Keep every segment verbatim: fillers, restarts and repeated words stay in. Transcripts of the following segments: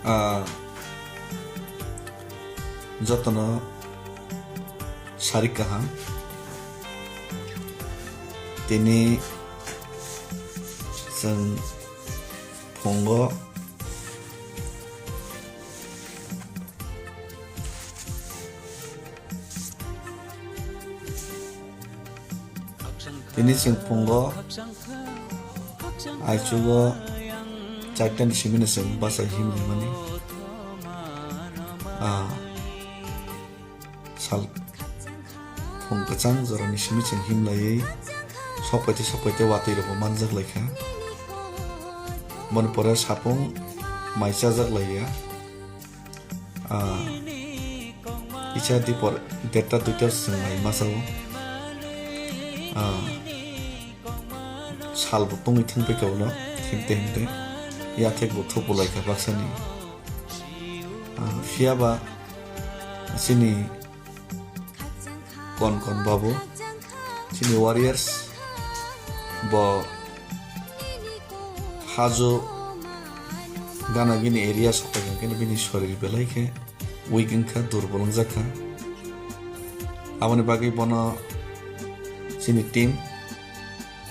Ah, jotono sari kaham. Tini chwng phungo Tini chwng phungo aichugo chaitani simino chwng bachai himlaimani. Ah, sal phung kwchang jorani simi chwng himlaiwi sokpaite sokpaite watwi rokbo manjak laikha. Boni pore sapung mai chajak laiya. Ah, kisa dipor derta duita chwng mai masa o. Ah, sal bo tongwi thang paikha ulo, himte himte. Yathek bo thupu laikha baksani. Ah, phiya ba chini Kon Kon babu, chini warriors, bo hajo gana gini area sokai hwnkhe bini sorir belai khe weak wngkha, durbol wngjakha. Aboni bagwi bono chini team,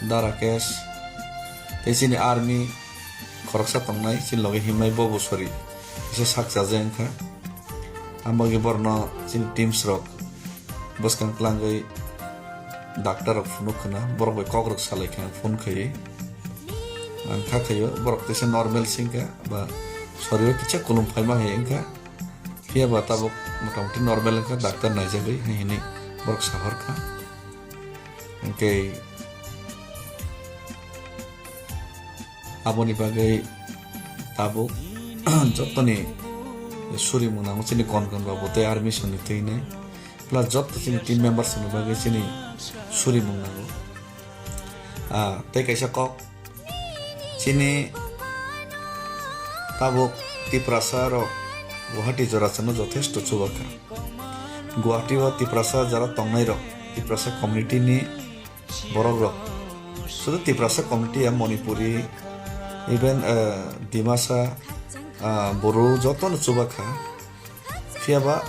Da Rakesh, tei chini army khoroksa tongnai, chini loge himnai bobo sori kisa sak chaje wngkha. Ang bagwi borokno chini teams rok bwskang tlangwi doctor rok phunuk khna, borok bai kok rok salai kha phone khaiwi. Ang kha khaio, borok teisa normal se wngkha, ba sorio kisa kulum phaima hai wngkha. Phiya ba tabuk motamuti normal wngkha, doctor naijagwi hai hinwi borok sahorkha. Hwnkhe aboni bagwi tabuk jotoni surimung nango chini Kon Kon babu tei army songni twi hinwi. Plus jotto chini team members ni bagwi chini surimung nango. Ah, tei kaisa kok. Chini tabuk Tiprasa rok Guwahati jora chwngno jothesto chubakha. Guwahati o Tiprasa jora tongnai rok, Tiprasa community ni borok rok, sudu Tiprasa community ya, Manipuri, even, eh, Dimasa, ah, Boro jotono chubakha. Phiya ba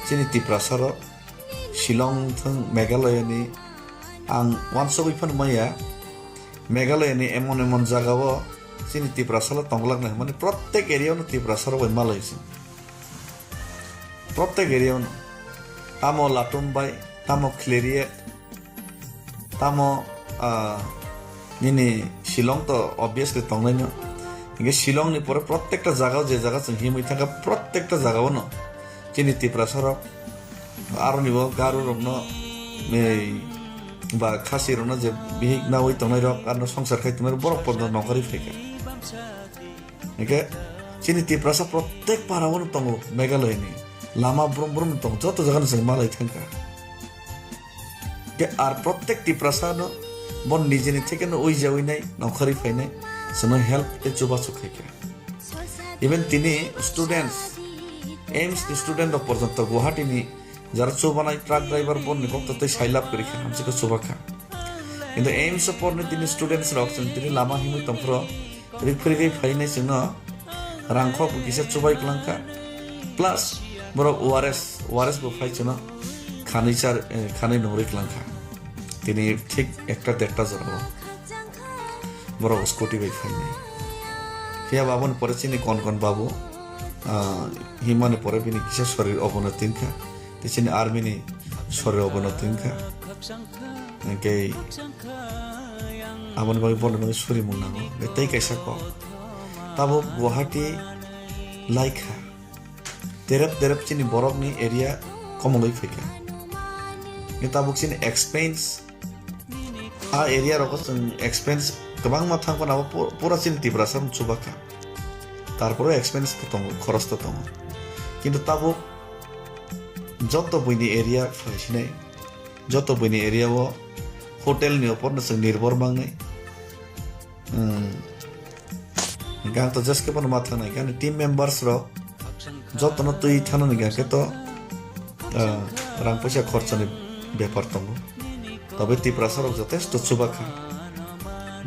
chini Tiprasa rok Shillong thung Meghalaya ni ang wansugwi phano maya, Meghalaya ni emon emon jaga o chini Tiprasa rok tongglak nai, mane prottek area o no Tiprasa rok bai malai se, prottek area o no, tamo Latum bai, tamo Khliehriat, tamo, ah, nini Shillong to obviously tongnaino. Hinkhe Shillong ni pore prottekta jaga o je jaga chwng himwi thangkha, prottekta jaga o no chini Tiprasa rok, aroni bo Garo rokno, ei, ba Khasi rokno je bihik nawi tongnai rok, arno songsar khai tongnai rok, borok pono nongkhorwi phaikha. Hinkhe chini Tiprasa prottek para o no tongo, Meghalaya ni lama brum brum tongo, joto jaga no chwng malai thangkha. Ke ar prottek Tiprasa no bon nijeni theke no ui jaui nai, nongkhorwi phainai, chwngno help tei chubachu khaikha. Even tini students, AIIMS ni student rok porjonto Guwahati ni jara chubanai truck driver bon ni kokto tei sailab kwrwi kha, hamsiko chubakha. Kintu AIIMS o porni tini students rok chwng tini lama himwi tongphuru, rik phirigwi phainai chwngno rangkhok bo kisa chubai kwlangkha, plus borok O R S, O R S bo phai chwngno khanwi char, eh, khanwi nungri kwlangkha. Tini thik ekta derta jora o borok scooty bai phainai. Phiya ba aboni pore chini Kon Kon babu, ah, himani pore bini kisa sorir obono tingkha. Tei chini army ni sorir obono tingkha. Hinkhe aboni bagwi borokni bagwi surimung nango. Tei kaisa kok. Tabuk Guwahati laikha. Terep terep chini borokni area komolwi phaikha. Hinkhe tabuk chini expense, a area rogo chwng expense kwbangma thangkha, abo pu-, pura chini Tiprasa rok chubakha. Tarpore expense to tongo, khoros to tongo. Kintu tabuk joto buini area phaisinai, joto buini area o hotel ni upor no chwng nirbor mangnai. Hmm. Hinkhe ang to jeskhe bono ma thangnai, hinkhe ani team members rok jotono twi thanani hinkhe to, ah, rang paisa khorchani bepar tongo. Tobe Tiprasa rok jotesto chubakha,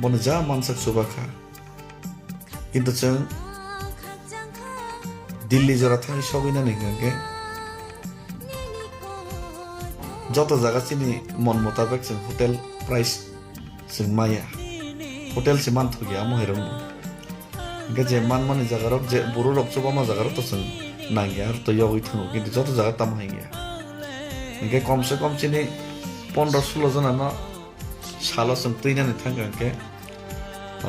bono ja mansak chubakha. Kintu chwng Delhi jora thangwi sogwi nani hwnkha khe joto jaga chini mon mutabek chwng hotel price chwng maya, hotel se manthokya amo hai rokno. Hwnkhe je manmani jaga rok, je buru rok chubama jaga rok to chwng nangya, aro to yogwi thango, kintu joto jaga tamo hai ya. Hwnkhe komse kom chini pondro sulo jona no salo chwng twi nani thangkha hwnkhe,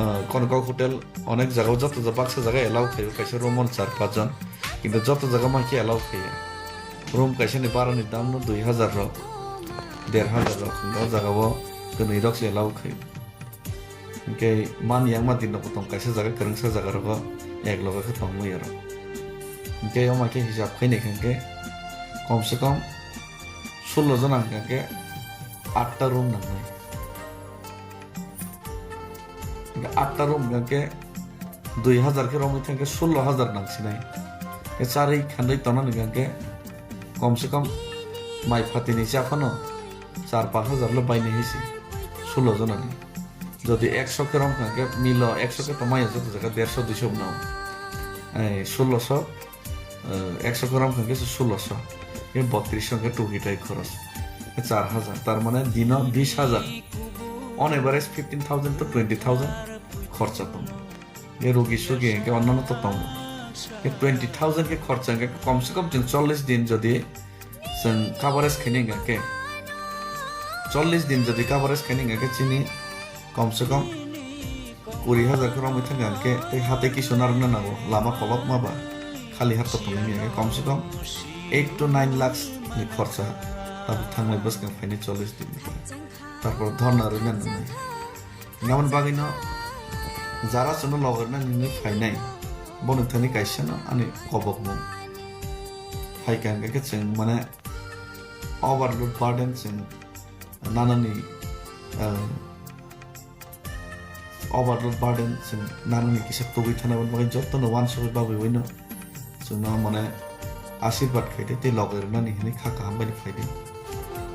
ah, kono kok hotel onek jaga o joto ja-, baksa jaga allow khaio, kaisa room o char panch jon, kintu joto jaga ma khe allow khaiya. Room kaisa ni bara ni dam no dui hazar rok, der hazar rok, o jaga o kwnwi rok se allow khaio. Hwnkhe man yang ma din rok bo tong kaisa jaga, kwrwngsa jaga rogo ek loge khe tongwi aro. Hwnkhe omo khe hisab khainai khe hwnkhe komse kom sullo jona hwnkhe atta room nangnai. Hwnkhe atta room hwnkhe dui hazar khe romwi thangkhe sullo hazar nangsinai. Hwnkhe charwi khandwi tongnani hwnkhe komse kom mai phatini cha phano char panch hazar le bainai hai se sullo jonani. Jodi ekso khe rom kha khe milo, ekso khe tongmaya joto jaga derso duiso no. Ai, sullo so, eh, ekso khe rom kha khe sullo so. Khe botris so khe tuki tai khoros. Khe char hazar. Tar mane dino bis hazar. On average fifteen thousand to twenty thousand khorcha tongo. Khe rugi sugi khe onnano to tongo. Khe twenty thousand khe khorcha khe kom se kom chwng chollish din jodi chwng coverage khaini hwnkha khe, chollish din jodi coverage khaini hwnkha khe chini kom se kom kuri hazar khe romwi thangkha hwnkhe tei ha tei kisu narwkna nango, lama kolokma ba khali ha to tongnai hwnkha khe kom se kom eight to nine lakhs ni khorcha tabuk thangnai bwskang phainai chollish din ni pore. Tarpor dhorna rwna nangnai. Aboni bagwino jara chwngno logarnani hinwi phainai, boni thani kaisa no ani kobokmung. Phaikha hwnkhe chwng mane overload burden chwng nanani, ah, overload burden chwng nanani kisa tugwi thana, aboni bagwi jotono uansugwi babwi uino chwngno mane asirbat khaidi tei logai rwnani hinwi kha kaham bai phai di.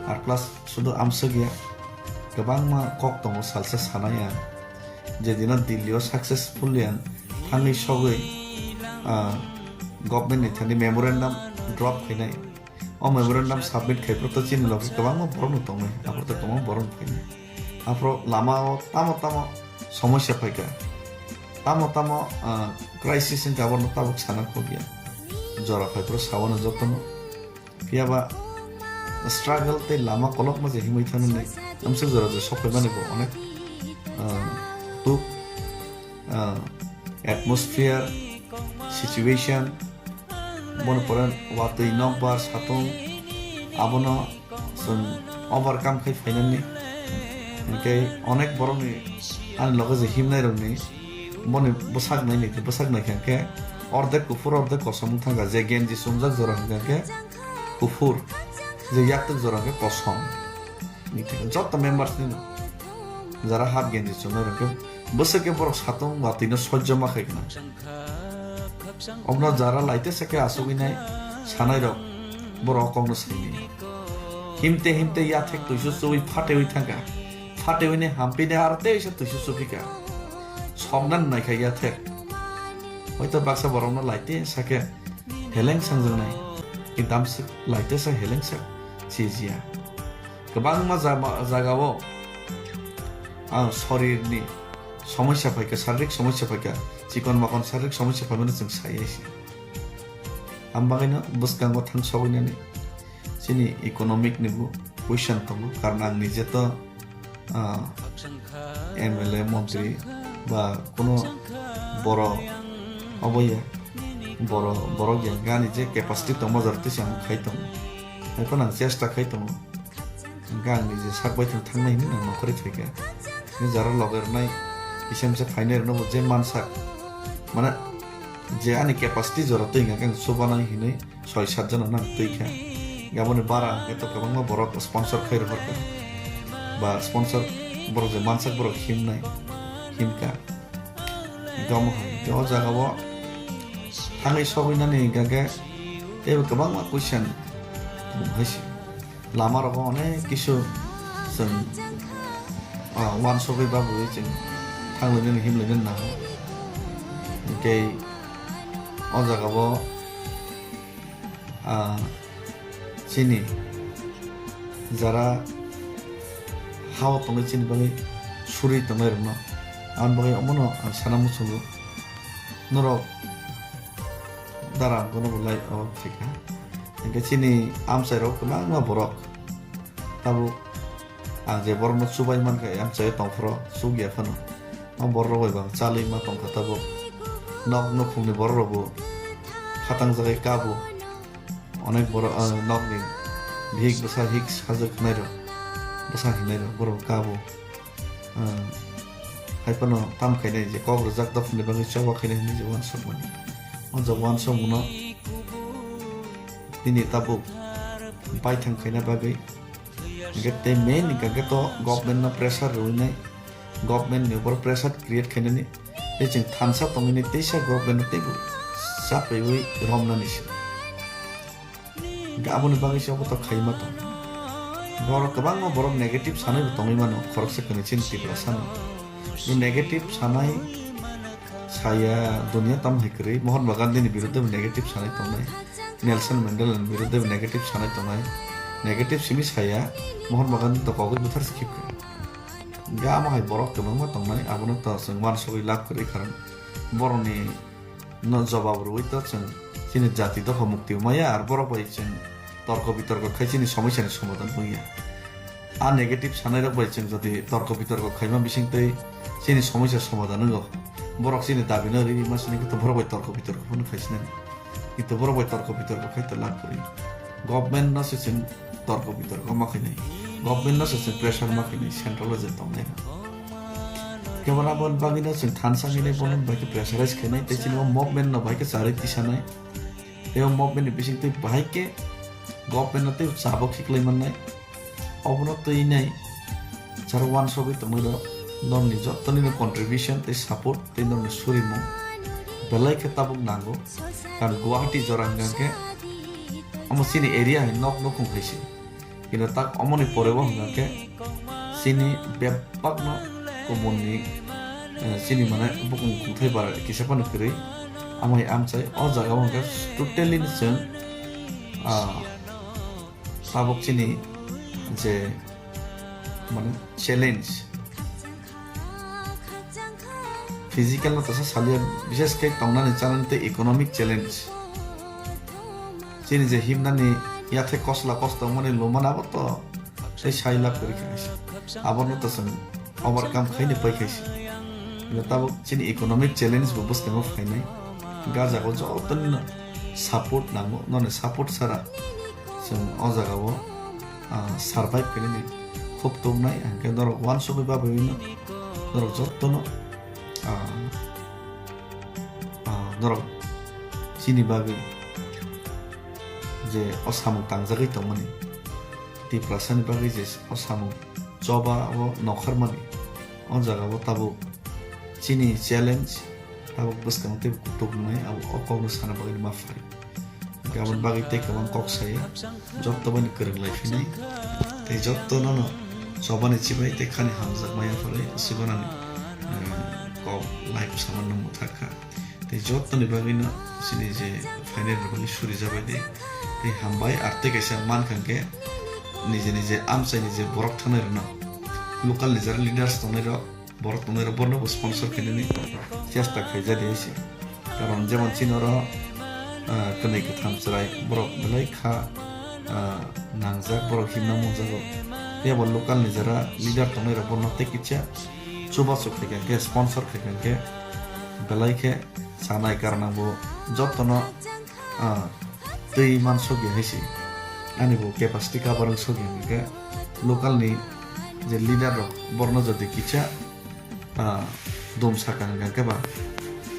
Ar plus sudu amswk ya, kwbangma kok tongo salsa sanai ang. Jedino Delhi o successfully ang thangwi sogwi, ah, government ni thani memorandum drop khainai. O memorandum submit khai phuru to chini loge kwbangma borok no tongnai, aphuru to kwbangma borok no phainai. Aphuru lama o tamo tamo somosya phaikha, tamo tamo, ah, crisis wngkha, abono tabuk sana kok ya. Jora phai phuru sawano jotono. Phiya ba struggle tei lama kolokma je himwi thangni amswk jora je sokphaimani bo onek, ah, tuk, ah, atmosphere, situation, boni pore watwi nokbar satung, abono chwng overcome khai phainani. Hinkhe onek borokni ani loge je himnairokni boni bwsak nainai khe, bwsak naikha khe ordek kuphur ordek kosom wng thangkha, je genji chumjak jora hwnkha khe kuphur, je yaktwk jora hwnkhe kosom. Joto members ni jara half genji chumnairok khe bwswk khe borok satung watwi no sojjo ma khai khna. Obno jara laite se khe asugwi nai sanai rok borok kokno saini. Himte himte yathek tuisu chuwi phatewi thangkha. Phatewi ni hampini aro teisa tuisu chuphikha. Soknani naikha yathek. Hoito baksa borokno laite sakhe heleng sangjaknai. Kintamswk laite sa heleng sak chijia. Kwbangma jama-, jagao ang sorirni somosya phaikha, sarik somosya phaikha, chikon makon sarik somosya phaimano chwng sai se. Ang bagwino bwskango thang sogwinani chini economic ni bo question tongo, karon ang nije to, ah, M L A, montri ba kuno boro obo ya, boro, borok ya, gani je capacity tongma jora tei se ang khai tongo, hai phano ang chesta khai tongo. Hwnkhe ang nije sak bai thang thangnai hinwi ang nongkhorwi phaikha. Hwnkhe jara loge rwnai kisa misa phainai rwno bo je mansak, mane je ani capacity jora twi hwnkhe ang chubanai hinwi soi sat jona nang twi kha. Aboni bara hwnkhe to kwbangma borok sponsor khai rohorkha. Ba sponsor borok je mansak borok himnai, himkha. Hwnkhe omo hai, hwnkhe o jagao thangwi sogwinani hwnkhe teibo kwbangma question hai se. Lama rogo onek kisu chwng, ah, uansugwi babwi chwng thanglainani himlainani nango. Hinkhe o jagao Ah, chini jara hao tongwi chini bagwi suri tongnai rokno. Aboni bagwi omono ang sana muchungo. Norok dara ang kono bo lai o khaikha. Hingke chini amchai rok kwbangma borok tabuk ang je borokno chubai mankha, amchaio tongphuru chukya phano. O borok rok bai bo ang chalwi ma tongkha tabuk. Nok nukhungni borok rok bo khatang jagwi kabo. Onek borok, ah, nokni bihik bwsa hik sajwk khnai rok, bwsa hinai rok borok kabo. Ah, hai phano tam khainai je kok rwjak dophani bagwi choba khainai hinwi je uansukmani. O je uansukmano nini tabuk baithang khaina bagwi. Hingke tei main hingka khe to government no pressure rwinai, government ni upor pressure create khainani, tei chwng thansa tongwini teisa government no teibo chapaiwi romnani se. Hingke aboni bagwi se obo to khaima tong. Borok kwbangma borok negative sanaibo tongwi mano, khoroksa kwnwi chini Tiprasa no. Bo negative sanai saya dunia tam hai kwrwi, Mahatma Gandhi ni biruddhe bo negative sanai tongnai, Nelson Mandela ni biruddhe bo negative sanai tongnai, negative simi saya, Mahatma Gandhi to kogwi buthar skip kha. Ga amo hai borok kwbangma tongnai, abono to chwng uansugwi lab kwrwi karon borokni no jobab rwui to chwng chini jati dopha mukti maya, ar borok bai chwng torko bitorko khai chini somosya ni somadhan wngya. A negative sanai rok bai chwng jodi torko bitorko khaima bising tei chini somosya somadhan wngo, borok chini dabi no riri ma sini khe to borok bai torko bitorko phano khai sinani. Kintu borok bai torko bitorko khai to lab kwrwi. Government no se chwng torko bitorko ma khainai. Government no se chwng pressure ma khainai, central o je tongnai rok. Khe bono aboni bagwi no chwng thansa hinwi bono bai khe pressurize khainai tei chini o movement no bai khe charwi tisanai. Tei o movement ni bising twi bahai khe government no tei chabok khiklai mannai. Obono twi nai jara uansugwi tongwi rok norokni jottoni no contribution tei support tei norokni surimung belai khe tabuk nango. Karon Guwahati jora hwnkha khe omo chini area hai nok nukhung hai se. Kino tak omoni pore o hwnkha khe chini bebakno kubunni, eh, chini mane bukung kungthai bara kisa phano kwrwi. Amo hai amchai o jaga o hwnkha totally ni chwng, ah, tabuk chini je mane challenge, physical no tasa salia, bishes khe tongnani chanani tei economic challenge. Chini je himnani yathai kosla kos tongmani lumana bo to tei sai lab kwrwi kha kaisa. Abono to chwng overcome khaini pai khaisi. Ino tabuk chini economic challenge bo bwskango phainai. Ga jaga o joto nino support nango, noni support sara chwng o jaga o, ah, survive khainani khub tubunai, hwnkhe norok uansugwi babaiwino norok jotono, ah, ah, norok chini bagwi je o samung tangjagwi tongmani, Tiprasani bagwi je o samung choba o nokharmani, o jaga o tabuk chini challenge tabuk bwskang tei kutuk wngnai, abo o kokno sana bagwi ma phai. Hwnkhe aboni bagwi tei kwbang kok saya, jotto bai no kwrwng lai phinai, tei jotto no no chobani chibai tei khani hamjak maya phalwi sibanani, eh, kok live samano muthakha. Tei jottoni bagwino chini je phainai rokni suri jabai de. Tei hambai, ar tei kaisa mankha hwnkhe nije nije amchaini je borok thangnai rokno, local ni jara leaders tongnai rok, borok tongnai rok, borokno bo sponsor khainani chesta khaijadi hai se. Karon jemon chini oro, ah, kwnwi kwtham chwrai borok belai kha, ah, nangjak, borok himna mungjago. Tei bo local ni jara leader tongnai rok borokno tei kisa chubachu khaikha hwnkhe, sponsor khaikha hwnkhe belai khe sanai, karon ang bo jotono, ah, twi man sokya hai se. Ani bo capacity cover wng sokya hwnkhe local ni je leader rok borokno jodi kisa, ah, dum saka hwnkha khe ba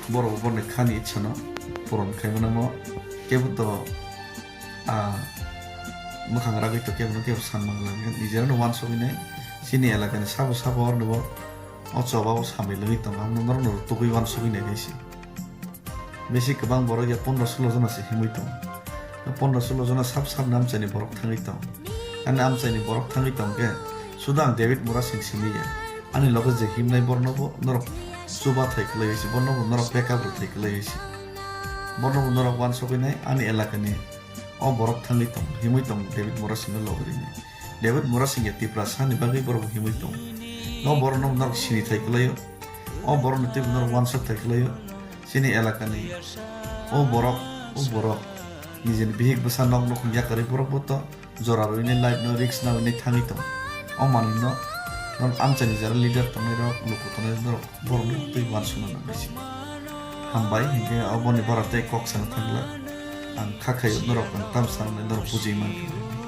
borok bo borokni khani ichha no puron khai mano mo kebo to, ah, mwkhang ragwi to kebo no kebo san mangla hwnkhe nijera no uansugwi nai chini elaka ni sabo sabo oro no bo o choba o samwi lwgwi tongo, ang norok no tubui uansugwi nai hai se. Bisi kwbang borok ya pondro sulo jona se himwi tong. Pondro sulo jona sab sab ni amchaini borok thangwi tong. Ani amchaini borok thangwi tong khe suda ang David Murasing simi ya. Ani loge je himnai borno bo norok chuba thai kwlai se, borno bo norok backup rw thai kwlai se. Borno bo norok uansugwi nai ani elaka ni O borok thangwi tong, himwi tong David Murasingno logi rini. David Murasing ya Tiprasa ni bagwi borok himwi tong. No borok no norok sini thai kwlaio. O borok ni twi norok wansuk thai kwlaio. Chini elaka ni o borok, o borok nijeni bihik bwsa nok nok yakarwi borok bo to jora rwini life no risk nawi thangwi tong. O manwi no norok amchani jara leader tongnai rok, luku tongnai rok, borok no twi wansukna nangwi si. Hambai, hinkhe oboni bara tei kok sana thangla. Ang kha khayo norok, ang tam sana norok bujui mankha.